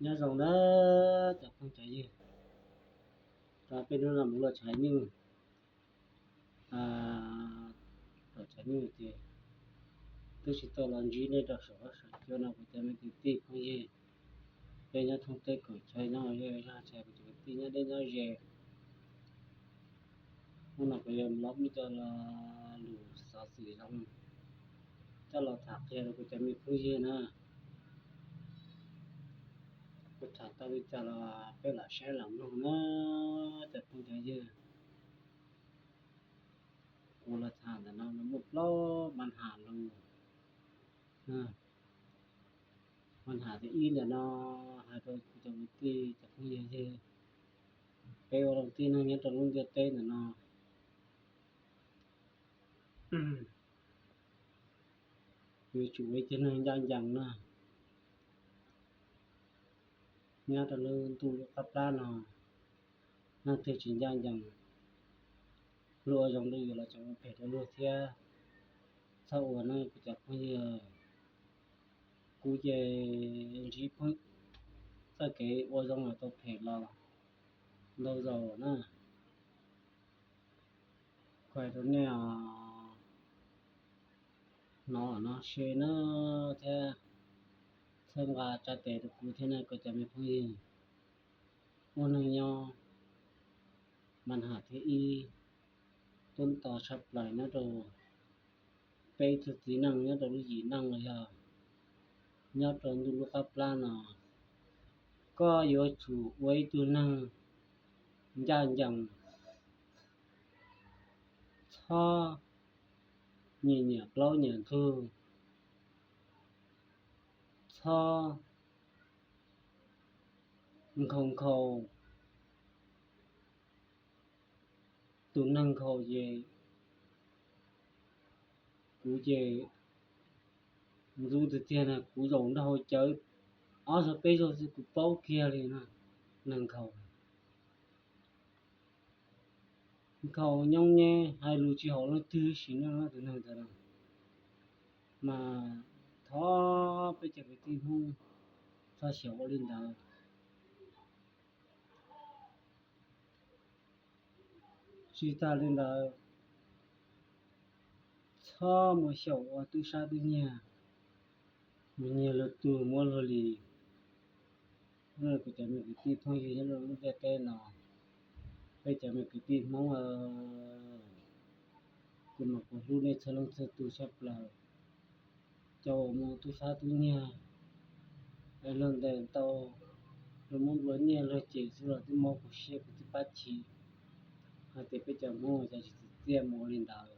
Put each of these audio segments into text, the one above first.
Nyob zoo na cov phooj cov ywg, rau peb hnub no mus luaj tshav nyuj, luaj tshav nyuj ces twb tsis tau los ntsib nej rau saum huab saum cua no kuv cov me kwv tij phooj ywg, peb nyob thoob teb kaum chaw nyob zej zog, kuv cov kwv tij nyob deb nyob ze. Hnub no kuv yuav los muab cov lus xov xwm zoo coj los tham qhia rau kuv cov me phooj ywg na. Kuv tham tau li cas los peb lam saib lam mloog na cov phooj cov ywg. Kuv los tham ntawm no muaj plaub mas nham lus. Mas nham thib ib ntawm no hais rau kuv cov kwv tij cov phooj ywg, peb ua lub tib neeg nyob rau lub ntiaj teb ntawm no yuav tsum ua ib tug neeg ncaj ncees na. Nyob rau lub ntuj lub qab plab no, neeg twg tsis ncaj ncees, luag ua zoo rau yus los tseem ua phem rau luag thiab. Txhob ua na kuv cov phooj ywg. Kuv ces ntsib txoj kev ua zoo los tau phem los ntau zaus na. Kuv hais rau nej hnov no se na, thiab txhawb nqa tsa tes rau kuv thiab na kuv cov me phooj ywg. Ua neeg nyob mas nham thib ib tuab nto tshaj plaws nyob rau peb tug txiv neej nyob rau lub yim neej los yog nyob rau ntuj lub qab plab no, koj yuav tsum ua ib tug neeg ncaj ncees, txhob nyiam nyiam plaub nyiam ntug, txhob nkhaus nkhaus. Tus neeg nkhaus ces kuv ces ntxub tiag tiag na, kuv zaum nrog hauv cawv ob zaug peb zaug xwb kuv paub kiag li na. Neeg nkhaus, nkhaus nyob nyeb hais lus tsis haum leej twg sim neej na tus neeg ntawd na. Mas thov peb cov kwv tij Hmoob txhob xyaum ua li ntawd. Tsis tas li ntawd, txhob mus xyaum ua tub sab tub nyiag, mus nyiag luag tug muab luag li. Kuv cov me kwv tij phooj ywg nyob rau lub ntiaj teb no, peb cov me kwv tij Hmoob, kuv mas kuv hlub nej txhua leej txhua tus tshaj plaws. Cov uas mus tub sab tub nyiag, luag ntes tau, luag muab nplua nyiaj luag cem xwb los twb mob kuv siab kuv twb pab chim. Hais tias peb cov Hmoob cov tsis txiv txiaj mus ua li ntawd.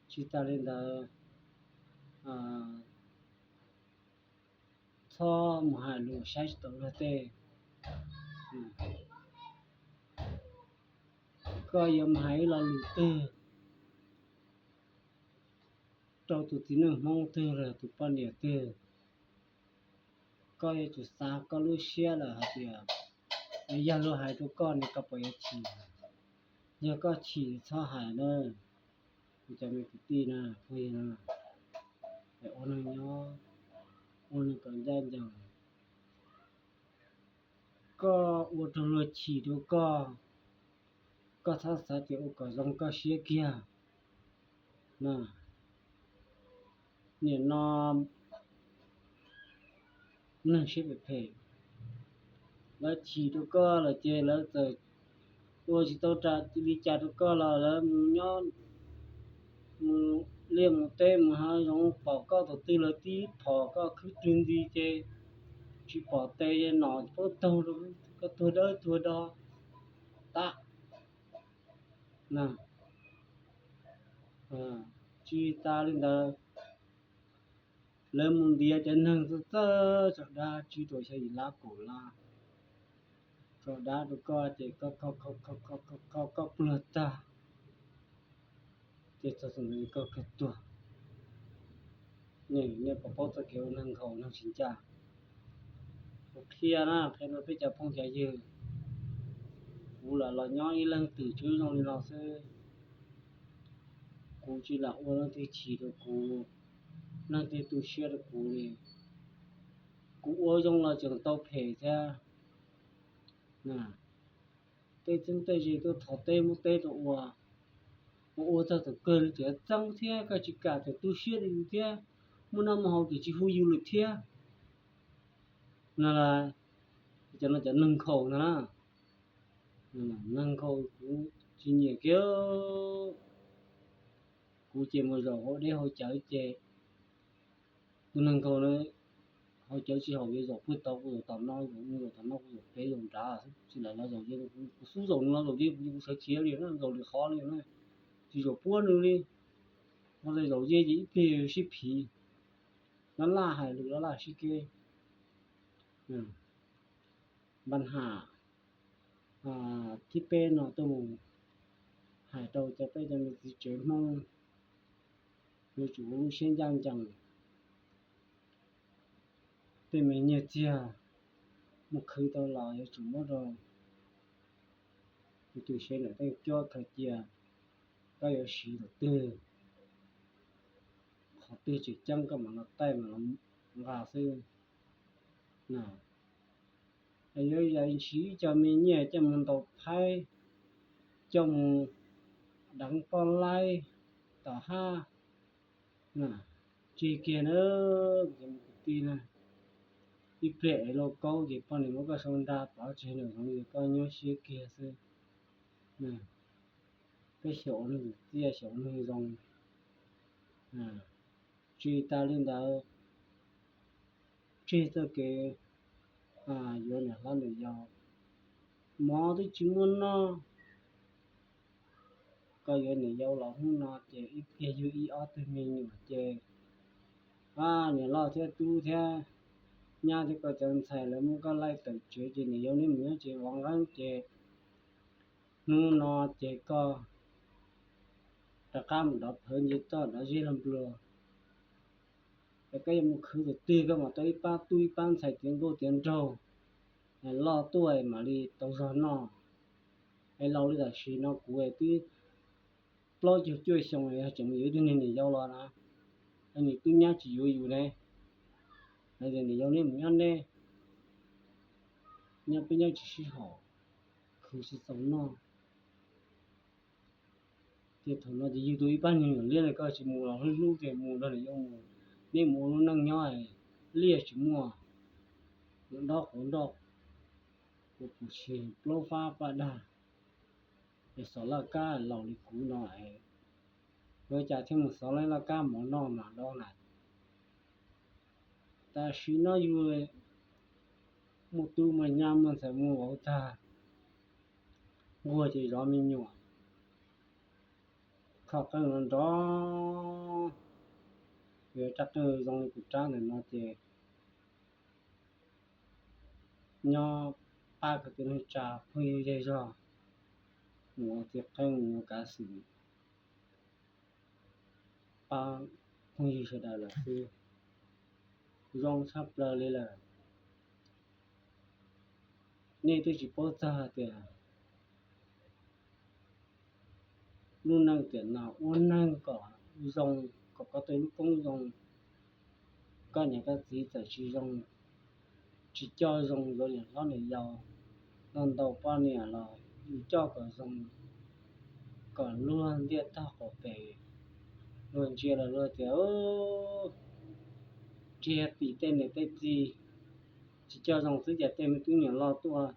Tsis tas li ntawd, txhob mus hais lus saib tsis taus luag tej. Koj yuav mus hais ib lo lus twg rau tus txiv neej Hmoob twg los tus poj niam twg, koj yuav tsum xav koj lub siab lawm hais tias yog luag hais rau koj ne koj puas yuav chim. Yog koj chim txhob hais na. Kuv cov me kwv tij na, phooj ywg na, ua neeg nyob, ua neeg kom ncaj ncees. Koj ua rau luag chim rau koj, koj txhob xav tias ua kom zoo koj siab kiag na. Nim no neeg siab phem phem, lawv chim rau koj lawm ces lawv txawm ua tsis tau li cas rau koj los lawv mus nyob mus liaj mus teb mus hav zoov pom koj tus twg lawv tib phom koj khwb rwg nti ces tsis pom tes nom paub taug rau koj tuag dawb tuag do tag na. Tsis tas li ntawd, lawv mus ntiav cov neeg txawj txawj tso dab tsi rau xya yim lab kaum lab, tso dab rau koj ces koj kho kho kho koj pluag tag, ces txog thaum ntawd koj kawg tuag. Nej puas paub txoj kev ua neeg nkhaus neeg tsis ncaj? Kuv qhia na, qhia rau peb cov phooj cov ywg, kuv lam los nyob ib leeg twm tsuj zoo li no xwb. Kuv tsis lam ua leej twg chim rau kuv, leej twg tu siab rau kuv li. Kuv ua zoo los tseem tau phem thiab. Tej txheeb tej ze tuaj thov teb muab teb rau ua, ua ua txog thaum kawg li tseem txeeb thiab, koj tsis kam tseem tu siab rau yus thiab, muaj noj muaj haus ces tsis hu yus lawm thiab. No las, cov no cov neeg nkhaus no na. Neeg nkhaus kuv tsis nyiam kiag. Kuv ces mus zaum hauv deb hauv cawv ces tus neeg nkhaus na, hauv cawv tsis haum, yuav zaum puag tod kuv zaum tom no, zaum no zaum tom no kuv zaum pem zaum nrad, tsis lam los zaum ze, kuv xub zaum nws los zaum ze kuv sawv khiav li na, zaum lwm qhov li na, tsis zaum puab nws li. Los zaum ze ces ib pliag sib phiv, laj laj hais lus laj laj sib keb. Npaj Ham thib peb no tuaj mus hais rau cov peb cov niam txiv tsev Hmoob, yuav tsum ua lub siab ncaj ncees. Tej me nyiaj txiag mus khwv tau los yuav tsum muab rau tus sev nam teej cuab khaws cia, koj yuav siv thaum twg, qhov twg tseem ceeb koj mam los taij mam los nqa xwb na. Yuav yam siv ib co me nyiaj coj mus ntaus phaib, coj mus deev poj laib tom hab, tseg kiag na, cov kwv tij na. Ib pliag es lauj kaub ces poj niam muab koj sau nra pov tseg lawm, zoo li koj nyuaj siab kiag xwb. Peb xyaum ua neeg txiaj xyaum ua neeg zoo, tsis tas li ntawd, tseg txoj kev yuav niam hlob niam yau, mov twb tsis muaj noj, koj yuav niam yau los hnub no ces ib pliag yug ib ob tug me nyuam ces niam loj thiab tub thiab nyab thiab koj cov ntxhais lawv muab koj laij tawm tsev ces niam yau neb mus nyob tsev vov nqeeb ces hnub no ces koj rov qab mus dov phawv nce toj dov zeb log nplua. Es koj yuav mus khwv thaum twg koj mam tau ib pab tub ib pab ntxhais tiav nkauj tiav nraug, loj tuaj mam li tau zog noj. Es laus li tam sim no kuv twb plaub caug cuaj xyoo tseem mus yuav ib tug niag niam yau los na, nws twb nyab tsis yuav yus ne. Hais tias niam yau neb mus nyob neb, nyob peb nyob tsis sib haum, khwv tsis txaus noj. Ces thaum no ces yug tau ib pab niag nyuam liab na, koj tsis mus los hlub hlub ces mus nrog niam yau mus, neb mus ua lub neej nyob liaj tsis muaj, ndob quav nroj, ua puv tshis plaub fab paj dag, es xov laj kab laus li kuv no, ua cas thiaj mus xov laj kab mov noj mas dob na. Tam sim no yus muaj tub muaj nyab muaj ntxhais muaj vauv tag, nquag ces zov me nyuam, kho qeej nrov nrov, yuav rab qeej zoo li kuv rab ntawm no ces nyob pab kwv tij neej tsa phooj ywg zej zog, mus ua txiv qeej mus ua kav xwm, pab phooj ywg sawv daws lawm xwb, zoo tshaj plaws li lawm. Nej twb tsis paub txog tias lub neej tiam no ua neeg kom zoo, kom koj tej lub koob zoo, koj niam koj txiv txawm tsis zoo, tsis coj zoo yuav niam hlob niam yau, los ntaus poj niam los yus coj kom zoo, kom luag ntiaj tog qaum pem, luag ntsia los luag tias, tsiag tim tej niam tej txiv tsis coj zoo xwb, cas tej me tub niam loj tuaj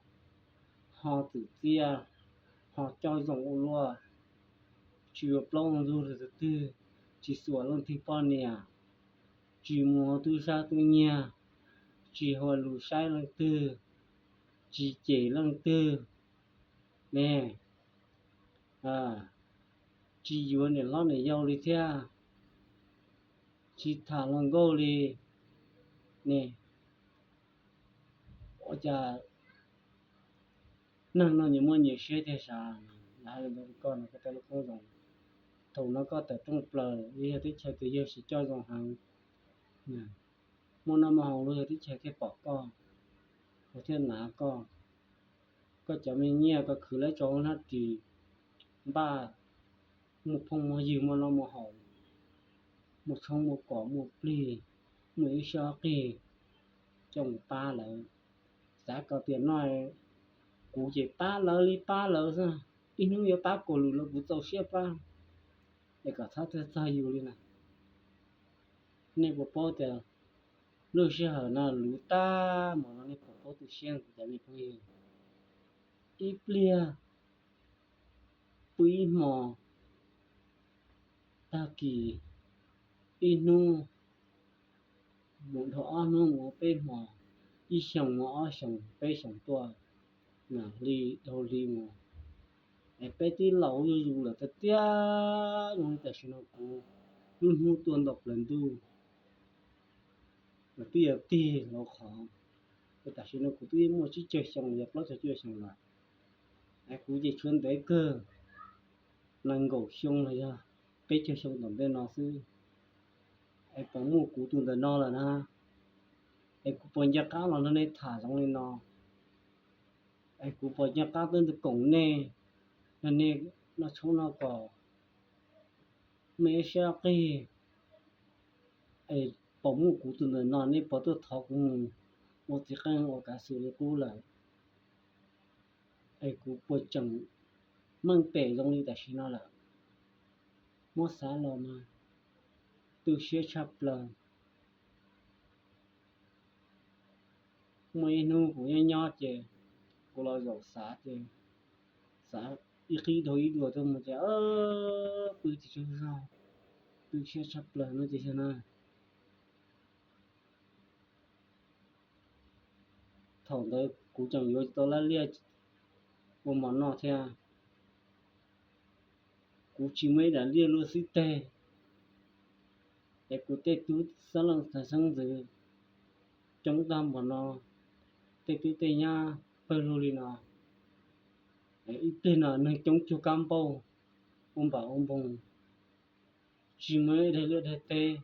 ho txwm txiaj, ho coj zoo ua luaj, tsis yuav plaub ntug rau tus twg, tsis xuas leej twg poj niam, tsis mus ua tub sab tub nyiag, tsis hua lus saib leej twg, tsis cem leej twg ne, tsis yuav niam hlob niam yau li thiab, tsis tham hluas nkauj li ne. Ua cas neeg no nyias muaj nyias siab tiag sav? Lawv hais li ntawd rau koj no koj tej lub koob zoo. Thaum no koj tawm rooj plaws, yog teb chaws tias yawg tsis coj zoo heev, muaj noj muaj haus luag yog teb chaws thiaj pom koj, luag thiaj hnav koj. Koj cov me nyiaj koj khwv lawv tso hauv hnab ris, npaj muaj phooj muaj ywg muaj noj muaj haus, muaj tshoob muaj kos muaj plig, muaj ib sab qig, xyoo pab lawv. Xav kom tias no kuv ces pab lawv li pab lawv xwb, ib hnub yuav pab kaus lus los kuv txaus siab pab, es kom txhob txog yus li na. Nej puas paub tias lub sij hawm no luv tag mus no, nej puas paub tu siab kuv cov me phooj ywg? Ib pliag pw ib hmo, tag kis ib hnub, mus dhau ob hnub mus ua peb hmo, ib xyoos mus ob xyoos peb xyoos tuaj, hli dhau hli mus, es peb twb laus zuj zus lawm tiag tiag. Zoo li tam sim no kuv lub hnub tuaj ntau plaws ntuj, mas twb yuav tig hlo qhov, tam sim no kuv twb muaj tsib caug xyoo los yog plaub caug cuaj xyoo lawm, es kuv ces tshuav ntev kawg, nees nkaum xyoo los yog peb caug xyoo tom ntej no xwb, es puas muaj kuv tus ntawm no lawm na? Es kuv puas nco qab los nrog nej tham zoo li no? Es kuv puas nco qab tuaj ntawm koom nej, nrog nej noj tshoob noj kos, muaj ib sab qig, es puas muaj kuv tus ntawm no, nej puas tuaj thov kuv mus ua txiv qeej ua kav xwm li qub lawm? Es kuv puas tseem meej pem zoo li tam sim no lawm? Muab xav los mas tu siab tshaj plaws. Muaj ib hnub kuv nyob nyob ces kuv los zaum xav ces xav ib qib dhau ib dua tuaj mus ces pw tsis tsaug zog, tu siab tshaj plaws no ces yog na. Thaum ntawd kuv tseem yuav tsis tau lab liaj ua mov noj thiab. Kuv tsis muaj ib daim liaj luaj xib teg, es kuv tej tub xeeb leej xeeb ntxwv coob tag npaum no, tej tub tej nyab pawg lug li no, ib pliag no neeg coob cuag kab npauj, ua npam ua npoog, tsis muaj ib daim liaj daim teb,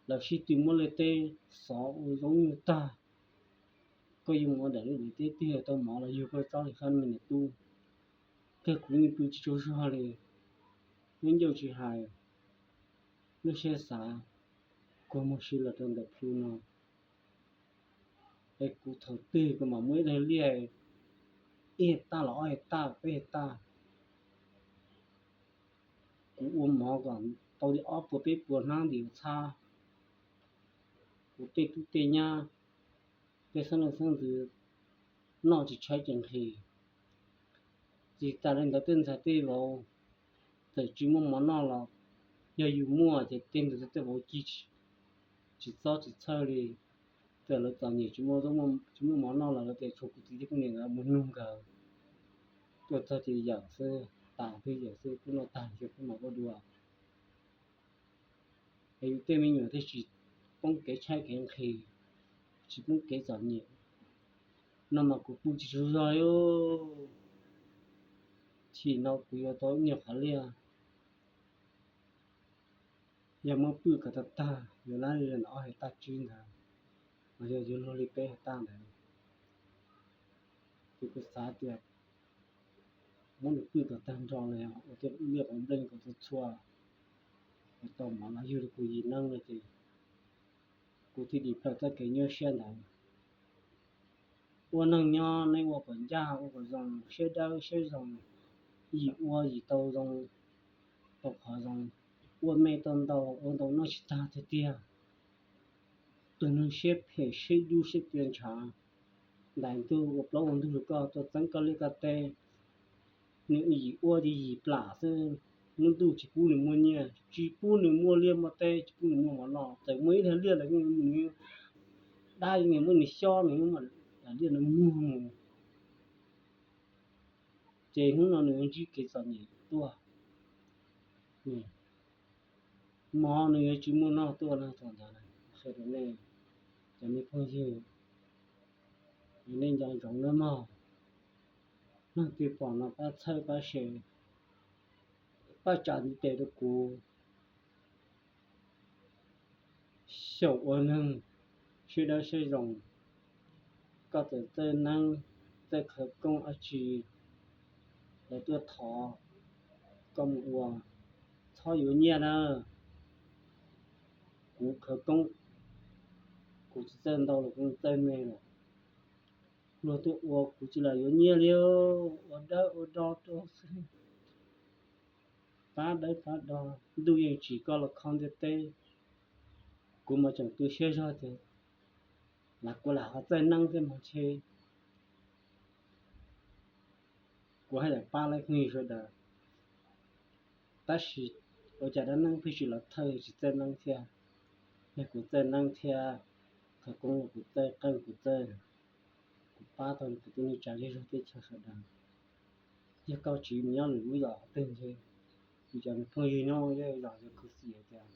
lawv sib tw muab liaj teb xov ua zoo nyuag tag. Koj yuav mus ua daim liaj daim teb twg tau mov los yug koj tsob li qab me niam tub. Kawg kuv yeej pw tsis tsaug zog li, yeej ncauj tsis hais, lub siab xav kuag muag si los rau ntawm plhu no. Es kuv thaum twg kuv mam muaj ib daim liaj ib hais taj los ob hais taj peb hais taj. Kuv ua mov kom tau li ob puas peb puas hnab ntim txhab. Kuv tej tub tej nyab, tej xeeb leej xeeb ntxwv noj tsis tshaib ces nqhis. Tsis tas li ntawd tej ntxhais tej vauv txawm tsis muaj mov noj los yog yus muaj ces tej ntxhais tej vauv ci tsis txob tsis txhawj li. Txawm lawv txom nyem tsis muaj mov noj los lawv tias tshuav kuv txiv thiab kuv niam nkawd mus nug nkawd. Tuaj txog ces yawm xwb, tas twb yawm xwb, kuv noj tag ces kuv mam ua dua. Es yus tej me nyuam thiaj tsis poob kev tshaib kev nqhis, tsis poob kev txom nyem. No mas kuv pw tsis tsaug zog li. Chim no kuv yuav tau ib nyuag qhov liaj, yog muab pwj kom tag tag yuav lab li ob hais taj tsib ntawd, los yog yuav luag li peb hais taj ntawd. Ces kuv xav tias muab nws pwj kom tag nrho los yog ua tej liaj quav npleej kom txhua txhua, kom tau mov los yug rau kuv yim neej no ces kuv thiaj dim plaws txoj kev nyuaj siab ntawd. Ua neeg nyob nej ua kom ncaj ua kom zoo, siab dawb siab zoo, yim ua yim tau zoo, tau qhov zoo, ua me tau ntau, ua ntau noj tsis tag tiag tiag. Tus neeg siab phem siab dub siab tua ntshav, ntais ntug ua plaub ua ntug rau koj, tuaj txeeb koj liaj koj teb, nws yim ua ces yim plam xwb. Lub ntuj tsis pub nws muaj nyiaj, tsis pub nws muaj liaj muaj teb, tsis pub nws muaj mov noj. Txawm muaj ib daig liaj los nws dab, nws muab nws xyob, nws muab daim liaj no muag mus. Ces hnub no nws yuav ntsib kev txom nyem tuaj, mov nws yuav tsis muaj noj tuaj no. Thaum ntawd qhia rau nej, cov me phooj ywg, nej nco ntsoov nawb mog. Leej twg pom no pab txhawb pab share, pab tsa ntiv tes rau kuv. Xyaum ua neeg siab dawb siab zoo, koj txawm txawj neeb txawj khawv koob dab tsi, lawv tuaj thov koj mus ua, txhob yuav nyiaj na. Kuv khawv koob, Kuv tsis txawj ntau los kuv txawj me lawm. Luag tuaj ua kuv tsis lam yuav nyiaj li, ua dawb ua do rau xwb, pab dawb pab do. Ntuj yeej tsim koj los kho ntiaj teb. Kuv mas tseem tu siab zog tias lam kuv lam ho txawj neeb thiab mas ntshe kuv haj yam pab lawv phooj ywg sawv daws. Tab sis ua cas dab neeb pheej tsis los thawj tsis txawj neeb thiab. Yog kuv txawj neeb thiab, khawv koob kuv txawj, qeej kuv txawj, kuv pab tau kuv tej neej tsa zej zog teb chaws sawv daws. Yog koj tsis mus nyob lwm lub zos qhov twg ntshe kuv cov me phooj ywg nyob zej zos yuav khuv xim hais tias,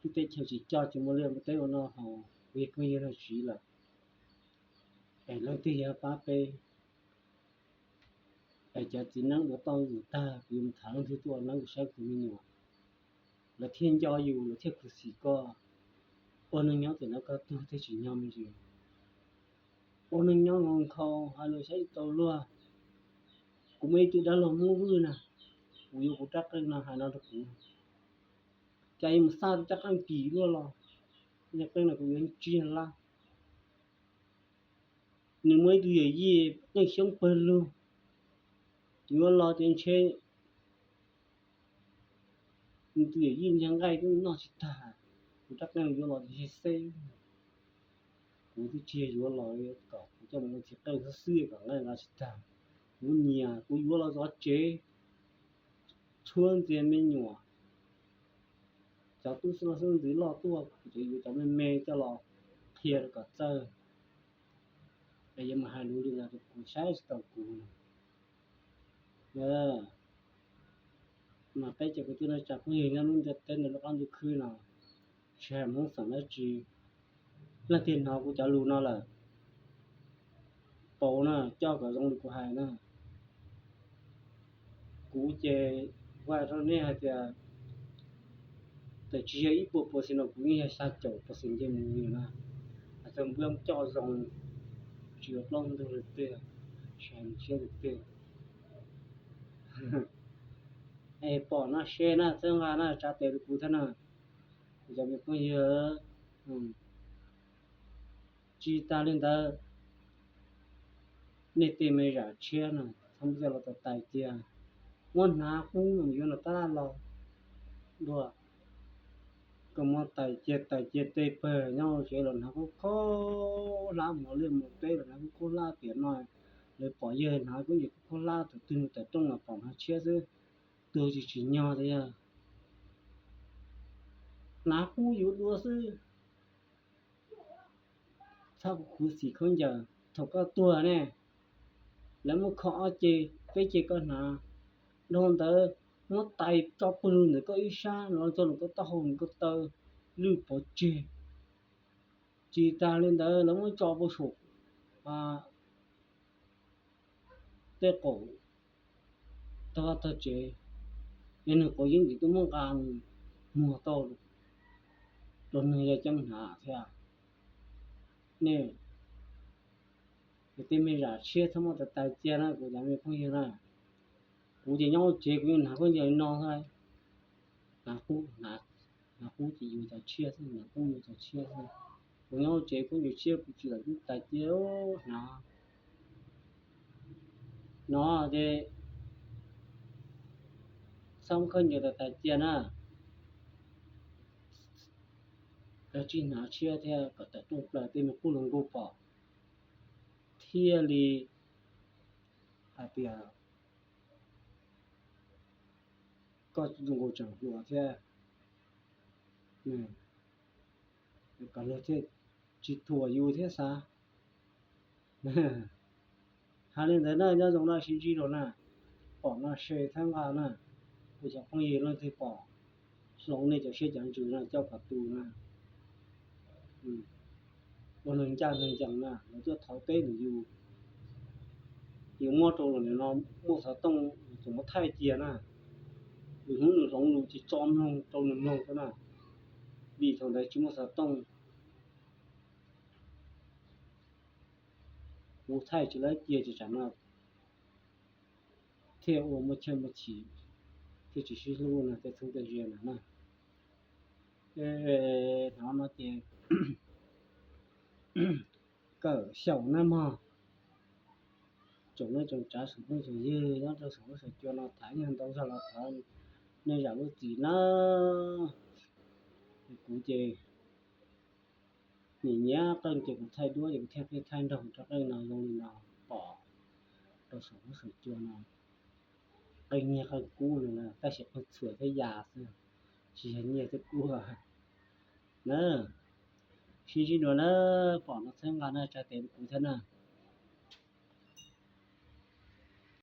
lub teb chaws tsis coj tsis muaj liaj muaj teb ua noj haus, kuv yog phooj ywg no tsiv lawm. Es leej twg yuav pab peb? Es cov txiv neeb uas tau yus tag, kuv yuav mus tham leej twg tuaj ua neeb saib kuv me nyuam? Lawv thiaj nco yus, lawv thiaj khuv xim koj. Ua neej nyob tiam no koj tuag thiaj tsim nyog me ntsis. Ua neej nyob nkaus nkhaus hais lus saib tsis tau luag. Kuv muaj ib tug dab laug Hmoob Vwj na, kuv yuav kuv rab qeej no hais no rau kuv, cas yuav mus xa rab qeej kim luaj los, rab qeej no kuv yuav tsib lab. Nws muaj ib tug yawm yij qeej xyoob pawg lug, yuav los ces ntshe nws tus yawm yij ntshai nqaij twb noj tsis tag. Kuv rab qeej yuav los ces ntshe xeb. Kuv twb tsis yog yuav los kom kuv coj mus ua txiv qeej xwb xwb kom nqaij nqa tsis tag. Kuv nyiam kuv yuav los zov tsev, tshuab ntxias me nyuam, cov tub xeeb ntxwv loj tuaj kuv tseem yuav cov me me coj los qhia kom txawj. Es yuav mus hais lus li ntawd rau kuv saib tsis tau kuv. Mas peb cov kwv tij neej tsa phooj ywg nyob lub ntiaj teb ntawm lub qab ntuj khwb no, tsis hais Hmoob xeem dab tsi, leej twg hnov kuv cov lus no lawm, pauv na, coj kom zoo li kuv hais na. Kuv ces kuv hais rau nej hais tias, txawm tsis yog ib puas percent no kuv yeej yog xya caum percent nce mus li na. Hais txog npuab coj zoo, tsis yuav plaub ntug li tiag, tsis hais mus siab li tiag. Es pom no share na, txhawb nqa na, tsa tes rau kuv thiab na, kuv cov me phooj ywg. Tsis tas li ntawd, nej tej me zam tshiab no txhob muab coj los tais cia. Muab hnav qub mus yuav nram tab laj los dua, koj muab tais cia tais cia tej pawg nyob tsev los hnav qub khob hlab mus liaj mus teb los hnav qub khob hlab tiam no. Lawv pom yawg hnav koob yawg qub khob hlab, tus twg mus tawm rooj los pom hnav tshiab xwb, tuag tsis tsim nyog tiag yog hnav qub yuav dua xwb. Txhob khuv xim khaub ncaws, thaum koj tuag ne, lawv muab kho ob ce, peb ce koj hnav, dhau ntawd muab tais tso pawg lug ntawm koj ib sab los txog ntawm koj taub hau ntawm koj taw lwj pov tseg. Tsis tas li ntawd lawv muab tso pov saum tej qaum tog vaj tog tsev, yog nws quav yeeb ces twb muab nqa mus muag tau rau neeg yaj ceeb hnav thiab. Nej tej me zam tshiab txhob muab tais tais cia na kuv cov me phooj ywg na. Kuv ces nyob hauv tsev kuv yeej hnav khaub ncaws li no xwb, hnav qub, hnav qub ces yuav cov tshiab xwb, hnav qub yuav cov tshiab xwb. Kuv nyob hauv tsev khaub ncaws tshiab kuv tsis lam twb tais cia hnav. No ces txhob muab khaub ncaws tais tais cia na. Koj tsis hnav tshiab thiab kom tawm rooj plaws tej me qub hluas nkauj pom thiaj li hais tias koj zoo nkauj tseem hluas thiab, kom luag thiaj tsis thuam yus thiab xav. Hais li ntawd na, nyob zoo na, sib ntsib dua na, pom no share txhawb nqa na, kuv cov phooj ywg leej twg pom hloov nej cov siab cov ntsws no coj kom tu na. Ua neeg ncaj neeg ncees na, lawv tuaj thov teb ntawm yus, yus muab rau los nim no muaj xov tooj tseem muab thaij cia na. Lwm hnub nws hloov lus ces tso mloog rau nws mloog xwb na, vim thaum ntawd tsis muaj xov tooj. Kuv thaij tsis lawv cia ces tsam no thiaj ua muaj chaw muaj chim, thiaj tsis sib hlub no tej txheeb tej ze no na. Ces hnov no ces kawm xyaum nawb mog. Tsoom neej tsoom tsav, tsoom phooj tsoom ywg nyob rau saum huab saum cua no, thov ntau zog los thov nej zam lub txim nawb. Kuv ces nim nyiam qeej ces kuv thaij duab ces kuv thiaj qeej thaij nrog rau qeej no zoo li no pom rau saum huab saum cua no. Qeej nyiag qeej kub no na, tab sis qeej txhuam thiab yam xwb, tsis yog nyiag thiab kub na. Sib ntsib dua na, pom no txhawb nqa na, tsa tes rau kuv thiab na.